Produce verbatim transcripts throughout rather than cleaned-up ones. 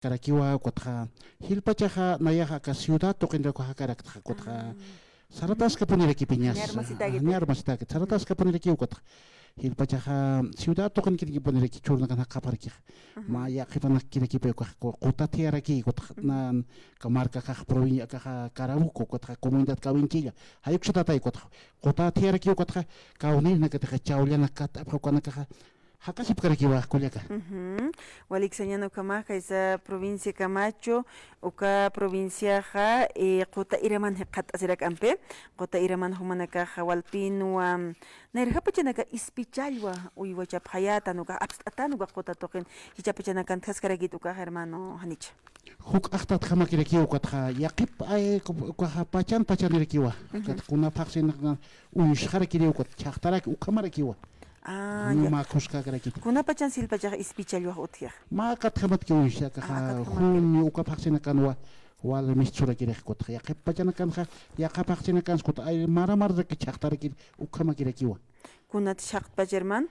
karakiwa, ukatxa jilpachaxa nayaxa aka ciudad tuqinraku jakaraktxa, ukatxa sarataskapunirakipiñas. Ñarmasitäkit. Ñarmasitäkit, sarataskapunirakiw ukatxa. Jilpachaxa ciudad tuqinkirakipuniraki churnakan jaqhaparkixa. Mä yaqhipanakirakipi ukax qutathiyaraki, ukatxa nan, aka markakax provincia akaxa Carabuco, ukatxa comunidad Kawinchilla. Jayuksatatay ukatxa. Qutathiyaraki ukatxa, kawnirnakatixa chawllanak kat'apxa ukanakaxa, jakasipkarakiwa kullaka. Ujú. Walik sañäni ukhamax, kaysa provincia Camacho, uka provinciaxa, eh, quta iraman jikxatt'asirak ampi, quta iraman jumanakaxa walpinwa, nayrjapachanaka ispichallwa uywachapxayätan, uka apst'atan uka quta tuqin, jichhapachanakan utjaskarakit ukax, hermano Janicha. Juk'axtatjamakirakiw ukatxa, yaqhip, ay, ukaxa pachan pachanirakiwa. Ujú. Ukat kuna phaxsinakna uñsxarakiriw ukat chhaqtaraki ukhamarakiwa. Ah, ya. Mä khuskakarakit. Kuna pachan jilpachax ispichallwax utjixa. Mä katjamatki uñsi akaxa, ah, katjamatki. Junio uka phaxsinakanwa wal mistsurakirix ukatxa. Yaqhip pachanakanxa, yaqha phaxsinakans ukat ay mara mararaki chhaqtarakir ukhamakirakiwa. Kunat chhaqtpach, hermano?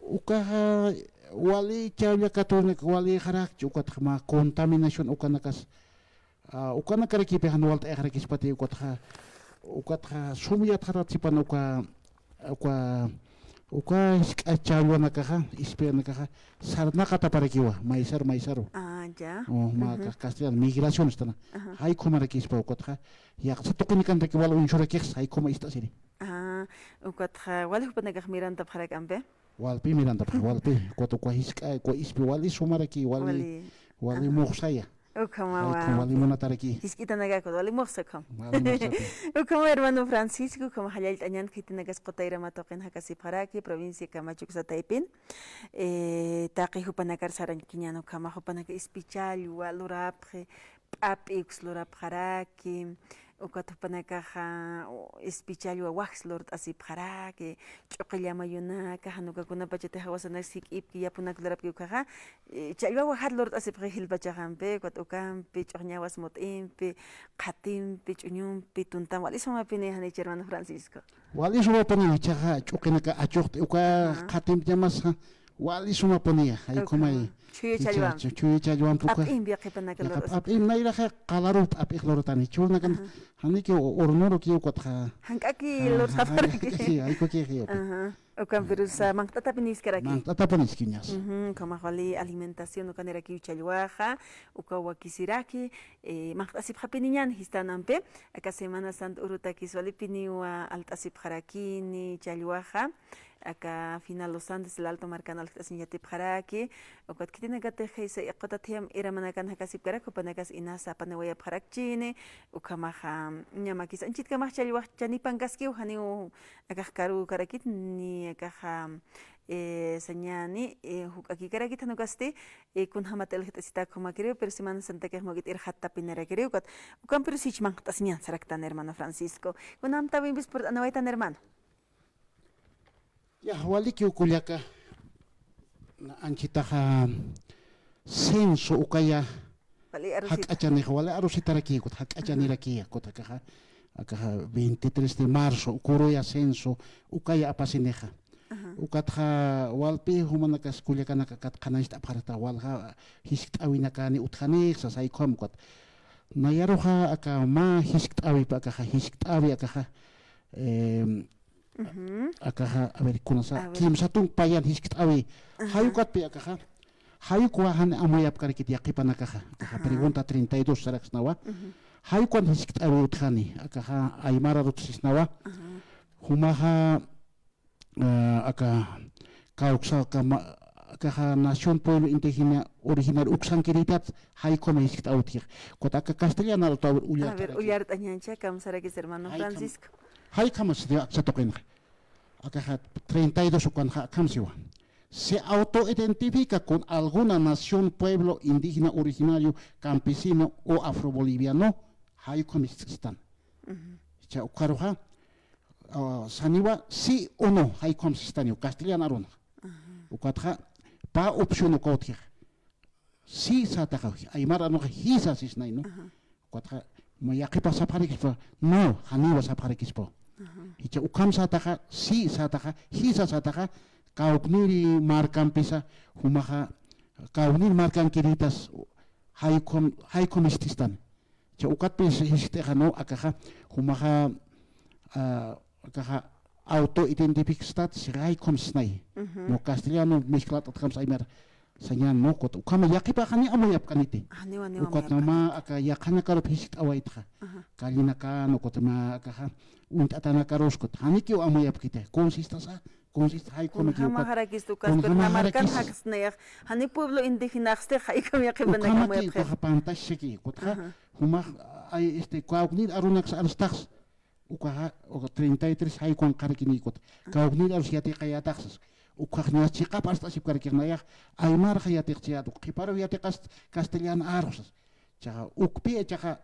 Ukaxa wali chawlla katunak wali jarakchi, ukatxa mä contaminación ukanakas, ah, ukanakarakipi jan walt'ayxarakispati, ukatxa, ukatxa sum yatxatat sipan uka, uka, uka jisk'a chawllanakaxa, ispianakaxa, sarnaqataparakiwa, maysaru, maysaru. Ah, ya. Oh, mä ujú. Castellano, migración istana. Ajá. Jaykhamarakispa ukatxa, yaqsa tuqinikanraki wal uñsurakix, jaykhama ist'asiri. Ah, ukatxa, wali jupanakax mirantapxarak ampi? Walpi mirantapxi, walpi. Ukat uka jisk'a, uka ispi wali sumaraki, wali, wali, wali, ajá, muxsaya. Ukhamawa. Ay, ukham wali munataraki. Jisk'itanakax wali muxsa ukham. Wali muxsati. Ukhamawa, hermano Francisco, ukhamax jallallt'añän khitinakas quta irama tuqin jakasipxaraki, provincia Camacho uksa taypin. Eh, taqi jupanakar sarankiñän ukhamax jupanaka ispichallwa lurapxi, p'ap'i uks lurapxaraki, ukat jupanakaxa, u-, ispichallwa wajs lurt'asipxaraki, ch'uqilla mayunaka, jan uka kunapachatix jawasanak sik'ipki, yapunak lurapki ukaxa, eh, challwa wajat lurt'asipxi jilpachax ampi, ukat ukampi, ch'uxñawas mut'impi, qhatimpi, ch'uñumpi, tuntam, wali sumapini, Janicha, hermano Francisco. Wali sumapini, jichhaxa ch'uqinaka achuqt'i uka, ajá, qhatimpi ñamasa, wali sumapuniya, jaykhumay. Ukhama. Chuyu challwampi. Jichha, chuyu challwampi uka. P'ap'impi yaqhipanaka lurt'as. P'ap'im nayraxa qalaruw p'ap'ix lurt'ani. Churnakan, ajá, janiki hornoruki ukatxa. Jank'aki lurt'aparaki. Jank'aki, jaykuki jaykuki. Ajá. Ukampirusa, manq't'atapini jiskaraki. Manq't'atapini jiskiñas. Ujú, ukhamax wali alimentación ukanirakiw challwaxa, uka wakisiraki, eh, manq't'asipxapiniñän jistan ampi, aka Semana Santa urutakis walipiniwa alt'asipxarakini challwaxa. Aka Final Los Andes, El Alto markan alkt'asiñ yatipxaraki, ukat khitinakatix jaysa quta thiyam iramanakan jakasipkarak, jupanakas inasa apaniwayapxarakchini, ukhamaxa, ñamakis anchitkamax challwax chanipankaskiw, janiw akax karukarakit, ni akaxa, eh, sañäni, eh, juk'akikarakit jan ukasti, eh, kunjamat irjt'asitäk jumakiriw, pero Semana Santakix muk'it irjattapinirakiriw, ukat, ukampirus jich manq't'asiñän saraktan, hermano Francisco. Kunjamtawimpis purt'anawaytan, hermano. Ya, walikiw kullaka, anchitaxa censo ukaya, wali arusit, jak'achanix, wali arusitarakiya, ukat jak'achanirakiya, ukat akaxa, akaxa veintitrés de marzo, kuruya censo, ukaya apasinixa. Ajá. Ukatxa walpi jumanakas kullakanaka kat qhanañcht'apxarata, walja jiskt'äwinakani utjanixa, saykhuam ukat. Nayaruxa aka mä jiskt'äwipa akaxa, jiskt'äwi akaxa, em, ujú, akaxa, a ver, kunasa, a ver, kimsa tunk payan jiskt'äwi. Ajá. Jayukatpi akaxa, jayukwa jan amuyapkarakit yaqhipanakaxa. Akaxa, ajá, pregunta treinta y dos saraksnawa. Ujú. Jayukwan jiskt'äwi utjani, akaxa, aymara arut sisnawa. Ajá. Jumaxa, ah, aka, kawksa, aka ma-, akaxa nación pueblo indígena originario uksankiritat, jaykhuma jiskt'äwi utji. Ukat aka castellano arut, a ver, ullart'añancha, kamsarakis, hermano Francisco. Jaykhama sisti aksa tuqinxa. Akaxa treinta y dos ukanxa akham siwa. Se autoidentifica con alguna nación, pueblo indígena originario, campesino o afroboliviano, jaykhum sist'stan. Ujú. Jichha ukaruxa, ah, saniwa sí o no, jaykhum sistani, castellano arunxa. Ajá. Ukatxa, pä opción uka utjix. Sí sataxa, aymar arunaxa jisa sisnay, ¿no? Ajá. Ukatxa, ma yaqhipa sapxarakispa, no, janiwa sapxarakispa. Ajá. Jichha ukham sataxa, sí sataxa, jisa sataxa, kawkniri markampisa, jumaxa, Kawknir markankiritas, jaykhum, jaykhum ist'istan. Cha ukatpï jiskt'ixa, ¿no? Akaxa, jumaxa, ah, akaxa autoidentificstat, jaykhum sisnay. Ujú. No castellano mezclat'atkamsa aymar sañan, ¿no? Ukat ukhama yaqhipax jani amuyapkaniti. Janiw, janiw amuyapkaniti. Ukat mä aka yaqhanakarup jiskt'awaytxa. Ajá. Callinakan, ukat mä akaxa, uñt'atanakarus, ukat janikiw amuyapkiti. Consistasa, consiste, jaykhum ukat. Kunjamaxarakistu, kasper, kunjamaxarakis, namarkan jaksnayax. Jani pueblo indígenaxsti, jaykhum yaqhipanak amuyapxi. Ukamaki, ukaxa pantaxsaki, ukatxa, ajá, jumax, ay, este, kawknir arunaks arstax. Ukaxa, uka treinta y tres jaykhum qharikini, ukat. Kawknir arus yatiqayätax sas. Ukax ña chiqap arst'asipkarakix nayax, aymarxa yatiqchayät, uka qhiparuw yatiqast castellan arus sas. Chaxa, ukpï, chaxa,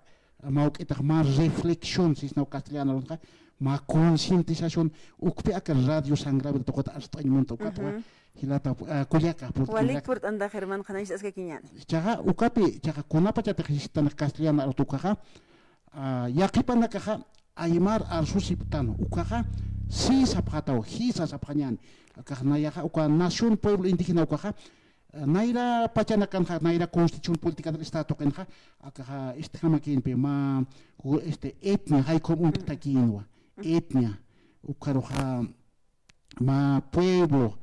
mä juk'itax mä reflexión, sisnaw castellan arunxa, mä concientización, ukpï aka Radio San Gabriel tuqit arst'añ munta, ukat, ujú, jilata, ah, kullaka, purt'aniraktxa. Walik purt'antax, hermano, qhanañcht'askakiñäni. Chaxa, ukapï, chaxa, kunapachatix jiskt'anix castellan arut ukaxa, ah, yaqhipanakaxa aymar arsusiptan, ukaxa jisa sapxataw, jisa sapxañäni. Akax nayaxa, uka nación, pueblo indígena ukaxa, ah, nayra pachanakanxa, nayra constitución política del Estado tuqinxa, akaxa ist'jamakïnpï mä, este, etnia, jaykhum uñt'atakïnwa, etnia, ukaruxa, mä pueblo,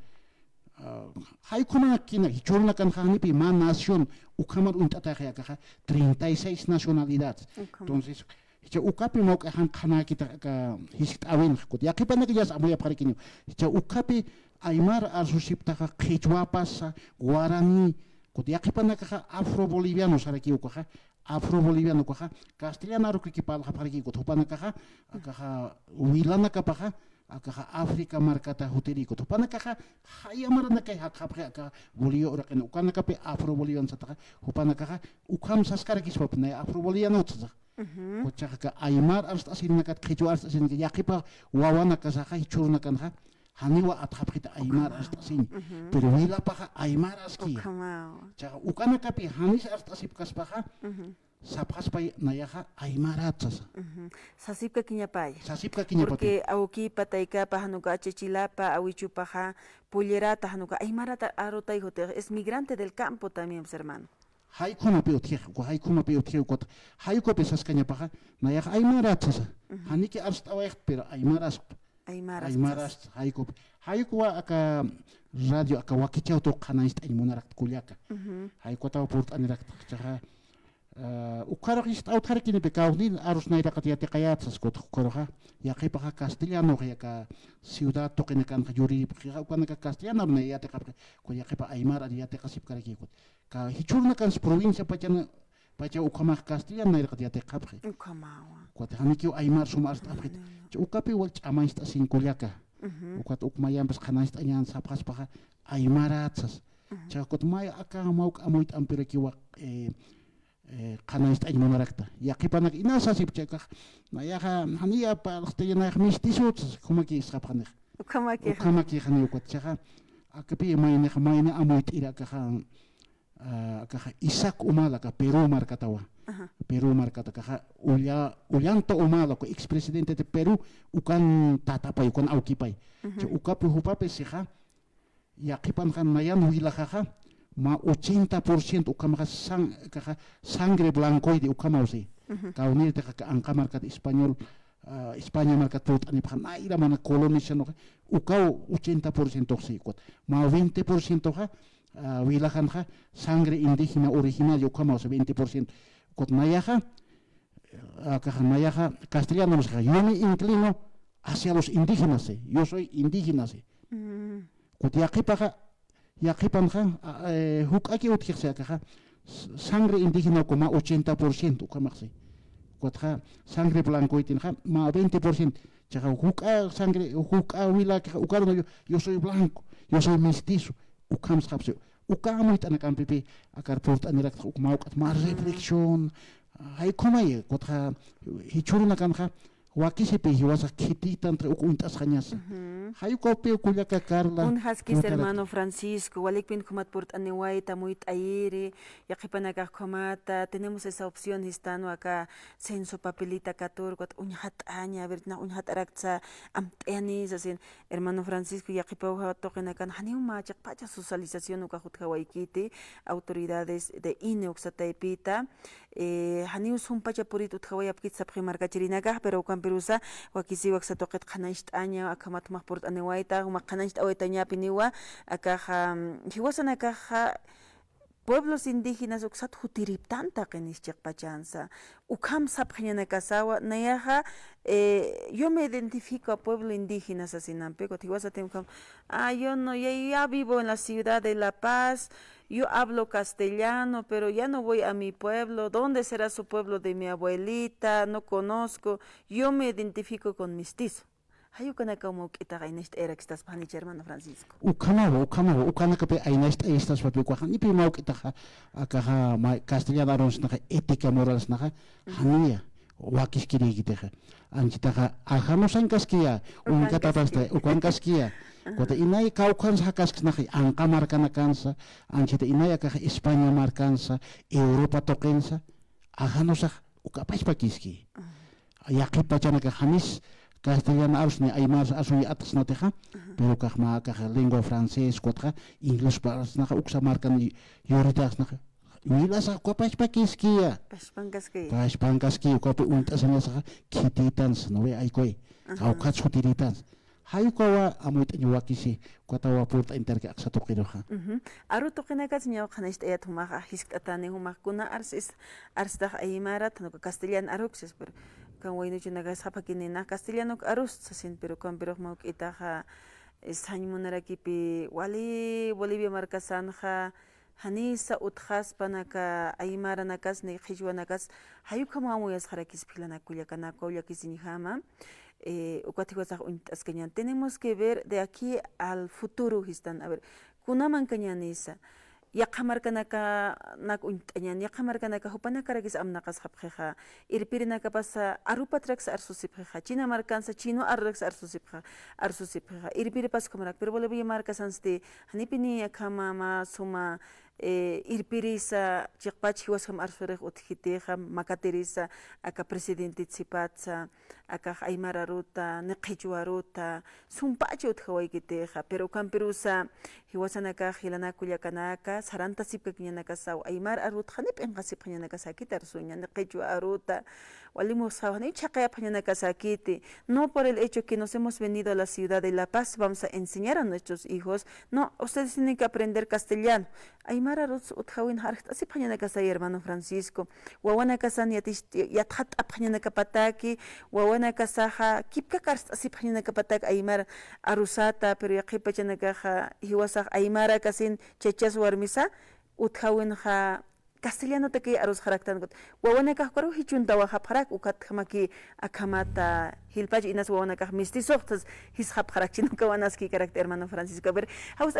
ah, jaykhumanakinak, jichhürunakanxa janipï mä nación, ukhamar uñt'ataxi akaxa, treinta y seis nacionalidades. Ukhama. Entonces, jichha ukapï mä juk'a jan qhanäkitix aka jiskt'äwinxa, ukat yaqhipanakasas amuyapxarakiniw. Jichha ukapï aymar arsusiptaxa, qhichwa pasa, guaraní, ukat yaqhipanakaxa afroboliviano sarakiw ukaxa, afroboliviano ukaxa, castellano arukiraki parlxapxaraki, ukat jupanakaxa, akaxa, wilanakapaxa, akaxa África markata jutiri, ukat jupanakaxa, jaya maranakay jakxapxi, aka Bolivia uraqin, ukanakapï afroboliviano sataxa, jupanakaxa, ukham saskarakispa, nay afroboliviano sasa. Ujú. Ukat chaxa aka aymar arst'asirinakat, qhichwa arst'asirinakat, yaqhipa wawanakasaxa, jichhürunakanxa, janiwa atxapxita aymar arst'asiñ. Ujú. Pero wilapaxa aymar askiya. Ukhamawa. Chaxa ukanakapï janis arst'asipkaspaxa, ujú, sapxaspay nayaxa aymarat sasa. Ujú. Sasipkakiñapaya. Sasipkakiñapaya. Porque awkipa, taykapa, jan uka chachilapa, awichupaxa, pollerata, jan uka aymarata arutay jutix, es migrante del campo también, pues, hermano. Jaykhumapï utjix, uka jaykhumapï utjix, ukat jaykhumapï saskañapaxa, nayaxa aymarat sasa. Ujú. Janiki arst'awayxt, pero aymaraspa. Aymaras. Aymaras, jaykup. Jaykuwa aka radio, aka wakichäwtu qhanañcht'añ munarakta kullaka. Ujú. Jaykuwataw purt'anirakta, chaxa, ah, ukharux jiskt'aw utjarakinipi, kawknir arus nayraqat yatiqayät sas, ukat ukharuxa, yaqhipaxa castellano, aka ciudad tuqinakanxa yuriripxixa, ukanaka castellano arus nay yatiqapxi, ukat yaqhipa aymar arus yatiqasipkaraki, ukat. Ka jichhürunakans provincia pachana, pacha ukhamax castellano nayraqat yatiqapxi. Ukhamawa. Ukat janikiw aymar sum arst'apxit. Ay, no, no. Cha ukapï wal ch'amañcht'asiñ kullaka. Ujú. Ukat uk mayampis qhanañcht'añän sapxaspaxa aymarat sas. Ujú. Cha ukat may aka mä juk'a amuyt'ampirakiwa, eh, eh, qhanañcht'añ munarakta. Yaqhipanak inas sasipchakax, nayaxa, janiya parlxtaya, nayax mestizot sas, ukhamakïsxapxanix. Ukhamakï. Ukhamakïxani ukat chaxa. Akapï maynix, mayni amuyt'iri akaxa, ah, akaxa Isaac Humala, aka Perú markatawa. Ajá. Perú markata akaxa, Ulla-, Ollanta Humala, uka expresidente de Perú, ukan tatapay, ukan awkipay. Ujú. Cha ukapï jupapï sixa, yaqhipanxa nayan wilaxaxa, mä ochenta por ciento ukhamaxa san-, akaxa sangre blancoide ukhamaw si. Ujú. Kawknirtix aka anqa markat español, ah, España markat purt'anipxa, nayra mana colonizanxa, ukaw ochenta por ciento si, ukat. Mä veinte por cientoxa, ah, wilaxanxa sangre indígena originaria ukhamaw si, veinte por ciento. Ukat nayaxa, akaxa nayaxa castellano, o sea, yo me inclino hacia los indígenas, eh, yo soy indígena, eh. Mm. Ukat yaqhipaxa, yaqhipanxa, a, eh, juk'aki utjixsi akaxa, s-, sangre indígena uka mä ochenta por ciento ukhamaxsi. Ukatxa sangre blancoitinxa mä veinte por ciento. Chaxa juk'a sangre, juk'a wilakixa, ukaru no, yo, yo soy blanco, yo soy mestizo, ukhamsxapsi. Uka amuyt'anakampipï akar purt'anirakta, uk mä juk'at mä reflexión, jaykhumay, ukatxa jichhürunakanxa, Wakisipi jiwasax khititantxa uk uñt'asxañasa. Ujú. Jay ukapiw kullaka Carla, Kunjaskis, kullaka hermano Francisco, walikpin jumat purt'aniwayta, amuyt'ayiri, yaqhipanakax ukhamata, tenemos esa opción, sistan aka censo papelita katur, ukat uñjat'aña, a ver, nax uñjat'araktsa, amt'ayani, sasin, hermano Francisco, yaqhipaw tuqinakan, janiw mä chiqpacha socialización ukax utjawaykiti, autoridades de I N E uksa taypita, eh, janiw sumpacha purit utjawayapkit sapxi markachirinakax, pero ukampirusa, wakisiw aksa tuqit qhanañcht'aña, akhamat jumax purt'aniwayta, jumax qhanañcht'awaytañapiniwa, akaxa, mm, jiwasanakaxa, pueblos indígenas uksat jutiriptan taqini chiqpachansa. Ukham sapxiñanakasawa, nayaxa, eh, yo me identifico a pueblo indígena sasinampi, ukat jiwasatin ukham, ah, yo no, ya, ya vivo en la ciudad de La Paz, yo hablo castellano, pero ya no voy a mi pueblo, ¿dónde será su pueblo de mi abuelita? No conozco, yo me identifico con mestizo. Jay ukanakaw mawk'itax aynacht'ayarakistaspa janicha, hermano Francisco. Ukhamawa, ukhamawa, ukanakapi aynacht'ayastaspapi, ukax janipi mawk'itaxa, akaxa, ma-, castellano arunsnaxa, ética moralsnaxa, janiya, wakiskirïkitixa. Anchitaxa, ajanusankaskiya, uñkatapasta, ukankaskiya. Ukankaskiya. Ajá. Ukat inay kawkhansa jakasksnaxa, anqa markanakansa, anchita inay akaxa España markansa, Europa tuqinsa, ajanusax, uka pachpakiski. Ajá. Yaqhip pachanakax janis castellano arus ni aymar arus yatxsnatixa, ajá, pero ukax mä akax lengua francés, ukatxa inglés parlsnaxa, uksa markan yu-, yuritaxsnaxa. Wilasax uka pachpakiskiya. Pachpankaskiya. Pachpankaskiya, ukapi uñt'asañasaxa, khititans, ¿no ve? Aykuy. Ajá. Kawkhats jutirïtans. Jay ukawa amuyt'aña wakisi, ukatawa purt'añtaraki aksa tuqiruxa. Ujú. Aru tuqinakats ñaw qhanañcht'ayat jumaxa, jiskt'atani jumax kuna arsis, arstax aymarat, jan uka castellano aruksis, pero ukan waynuchunakax sapxakininax castellano arus sasin, pero ukampirux mawk'itaxa, eh, sañ munarakipi wali Bolivia markasanxa, janisa utjaspan aka aymaranakas ni qhichwanakas, jay ukham amuyasxarakispa jilanaka kullakanaka, uka ullakisiñjama, eh, ukat jiwasax uñt'askañan. Tenemos que ver de aquí al futuro, sistan. A ver, kunamankañanisa. Yaqha markanakanak uñt'añan, yaqha markanaka jupanakarakis amnaqasxapxixa, irpirinakapasa arupatraksa arsusipxixa, china markansa china aruraksa arsusipxa, arsusipxixa, irpiripas ukhamarak, pero Bolivia markasansti, janipini akhama mä suma, eh, irpirisa, chiqpach jiwasjam arsurix utjkitixa, makatirisa, aka presidente sipatsa, akax aymar aruta, ni qhichwa aruta, sumpacha utjawaykitixa, pero ukampirusa, jiwasanakax jilanaka kullakanaka, sarantasipkakiñanakasaw, aymar arut, jani p'inqasipxañanakasakit arsuña, ni qhichwa aruta, wali musaw, jani chhaqayapxañanakasakiti, no por el hecho que nos hemos venido a la ciudad de La Paz, vamos a enseñar a nuestros hijos, no, ustedes tienen que aprender castellano. Aymar aruts utjawin arst'asipxañanakasay, hermano Francisco. Wawanakasan yatish-, yatxat'apxañanakapataki, wawanakasaxa kipkak arst'asipxañanakapataki aymar arusata, pero yaqhipachanakaxa jiwasax aymarakasin chachas warmisa, utjawinxa castellanotaki arusxaraktan. Wawanakax ukaru jichhuntawaxapxarak, ukatjamaki akhamata jilpach inas wawanakax mestizoxtas jisxapxarak, china ukaw anaskïkarakta, hermano Francisco. A ver, jawst'awi